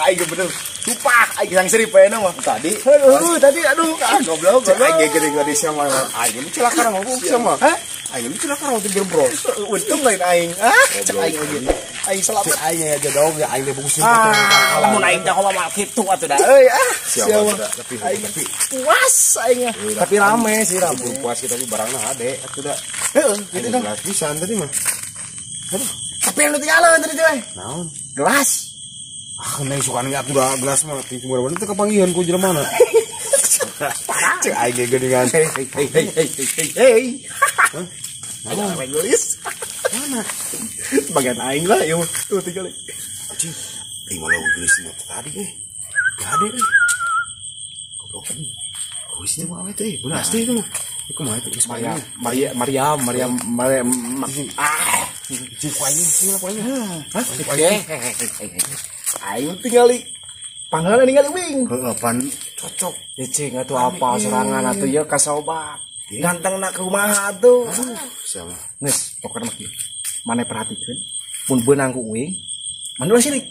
Aing bener, sumpah aing sang seri poe mah tadi. Aduh, tadi aduh, goblok goblok. Aing gede gede sama aing celaka mah sama. Hah? Aing celaka mah tiger bros. Untung lain aing. Ah, cek aing oge. Aing selamat aing aja dong, ya aing dibungkusin. Lamun aing teh mah kitu atuh da euy ah. Siapa tapi puas aing. Tapi rame sih rame. Puas kita tapi barangna ade atuh da. Heeh, gitu dong. Gelas pisan tadi mah. Aduh, tapi anu tinggalan tadi teh. Naon? Gelas. Ah, neng suka nggak aku udah gelas mah ting sumber itu kepanggihan ku jelema mana. Cek aing ge geuningan. Hei hei hei hei hei hei. Hah? Aing gelis. Mana? Bagian aing lah ieu tuh tinggal. Anjing, ih mana gelis tadi eh. Gade eh. Goblok. Gelis mah awet eh, bener asli itu mah. Iku mah itu Maria Maria Maria Maria ah. Cik aing sih lah aing. Hah? Aing tinggali panggilan ningali wing. Heeh, pan cocok. Cing atuh apa sorangan atuh ieu ka sobat. Gantengna kumaha atuh. Siapa? Geus, pokona mah kieu. Mane perhatikeun mun beunang ku uing, mane ulah sirik.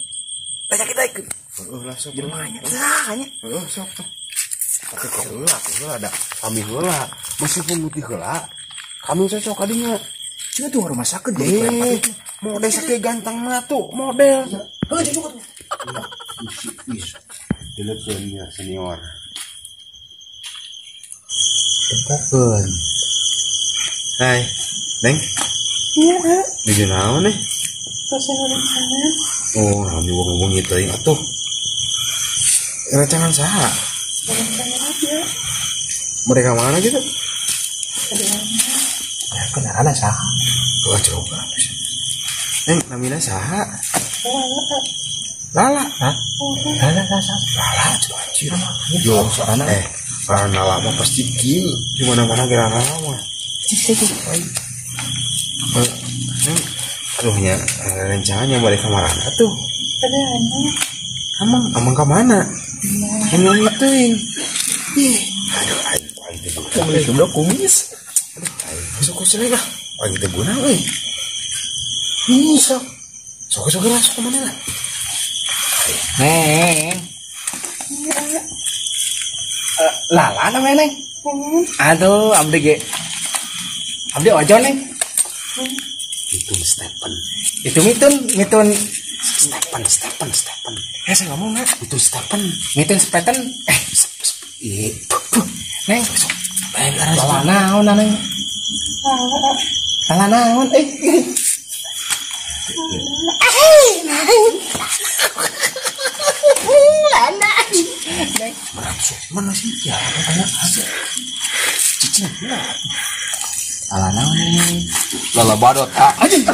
Tanya kita ikut. Heeh lah sok. Jelema nya tah nya. Heeh sok. Tapi heula heula da kami heula. Meskipun mutih heula, kami cocok kadinya. Cing atuh rumah sakit deh. Model sakieu ganteng mah tuh, model. Heuh cocok atuh. Dilekeun senior. Tempokeun. Hai, Neng. Iya. Nuju naon nih? Rencangan. Oh, naon wong-wong teuing atuh. Rencangan saha? Rencangan aja. Mereka mana gitu? Kenalan saha? Oh, coba. Neng, namina saha? Lala. Lala, hah? Lala, lala, lala, anjir. Yo, orang Lala mah pasti king. Di mana-mana kira Lala mah. Neng, aduh nya, rencananya balik ke mana tuh? Ada amang. Amang, amang ke mana? Iya. Amang ituin. Ih, aduh, aing teh guna. Kumis, kumis. Aduh, aing masuk ke lah. Aing teh guna euy. Ih, sok. Sok sok lah, sok mana lah. Neng. Iya. Lala namanya Neng. Aduh, abdi ge. Abdi ojo Neng. Mitun Stephen. Itu Mitun, Mitun Stephen, Stephen, Stephen. Eh, saya ngomong nak. Mitun Stephen. Mitun Stephen. Eh, Neng. Lala naon Neng? Lala. Lala naon? Eh. Lala. Neng. Merangsuk mana sih? Ya, banyak aja. Cicing. Lala naon? Lala badot. Anjing.